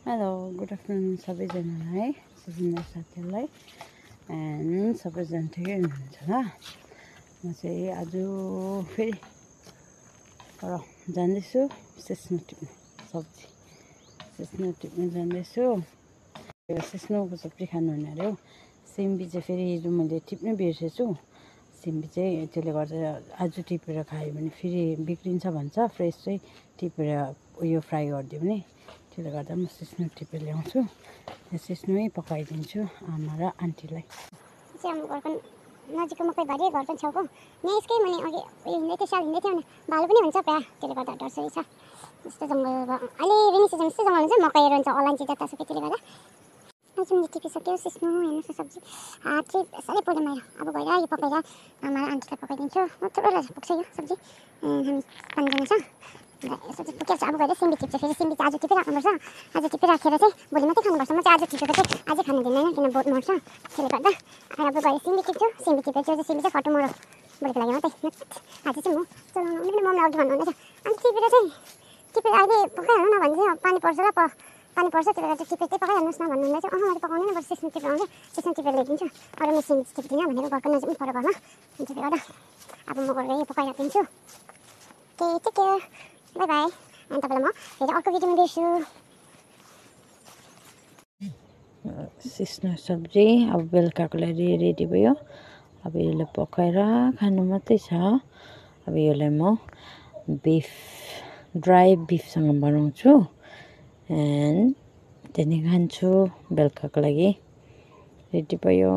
Hello good afternoon सबैजनालाई सिजनर साथीहरूलाई and सबैजना ठिकै हुनुहुन्छ होला। म चाहिँ आज फेरि जाँदैछु सिस्नो टिप्नु सब्जी सिस्नो टिप्नु जाँदैछु। सिस्नोको सब्जी खानुहुने अरे हो। सिमी चाहिँ फेरि हिजो मैले टिप्नै बिर्सेछु। सिमी चाहिँ त्यसले गर्दा आज टिपेर खायो भने फेरि बिग्रिन्छ भन्छ। फ्रेस चाहिँ टिपेर उयो फ्राई गरिदियो भने त्यसले गर्दा म सिस्नो टिपेर ल्याउँछु। सिस्नोमै पकाइदिन्छु आमा र आन्टीलाई। चाहिँ हाम्रो घरको नजिकको मकै बारी घरको छेउको यहाँ यसकै मुनि अघि उयो हिँड्दै थियो स्याल हिँड्दै थियो भने भालु पनि हुन्छ प्रायः। त्यसले गर्दा डरसरी छ। यस्तो जङ्गल अहिले रेनी सिजन यस्तो जङ्गल हुन्छ मकैहरू हुन्छ अलैँची जतासुकै। त्यसले गर्दा आज मैले टिपिसक्यो सिस्नो हेर्नुहोस् सब्जी हात चाहिँ साह्रै पोल्यो मेरो। अब गएर यो पकाएर आमा र आन्टीलाई पकाइदिन्छु। थुप्रो पुग्छ यो सब्जी। हामी 5 जना छ। यसो चाहिँ पुगेको छ। अब गएर सिमी टिप्छ। फेरि सिमी चाहिँ आज टिपिराख्नुपर्छ। आज टिपिराखेर चाहिँ भोलि मात्रै खानुपर्छ। म चाहिँ आज टिपेको चाहिँ आजै खानु दिँदैन किन बोट मर्छ। त्यसले गर्दा अब गएर सिमी टिप्छु। सिमी टिपेर चाहिँ सिमी चाहिँ फटो मरो बोलेको लागि मात्रै। आज चाहिँ म चलाउनु आउने पनि मम्मीलाई अघि भन्नुहुनेछ। अनि टिपेर अहिले पकाइहाल्नु न भने चाहिँ पानी पर्छ र पानी पर्छ त्यसले गर्दा टिपेर चाहिँ पकाइहाल्नुहोस् न भन्नुहुँदै चाहिँ मैले पकाउनु नै पर्छ। सिस्नो टिपेर आउँछ सिस्नो टिपेर ल्याइदिन्छु। अरू म सिमी टिप्दिनँ भनेर घरको नजिकमै पऱ्यो घरमा। त्यसले गर्दा अब म गएर यो पकाइराखिदिन्छु। Take care bye bye. अनि तपाईँलाई म फेरि अर्को भिडियोमा भेट्छु। सिस्नो सब्जी अब बेलुकाको लागि रेडी भयो। अब यसलाई पकाएर खानु मात्रै छ। अब यसलाई म ड्राई बिफसँग बनाउँछु एन्ड त्यहाँदेखि खान्छु। बेलुकाको लागि रेडी भयो।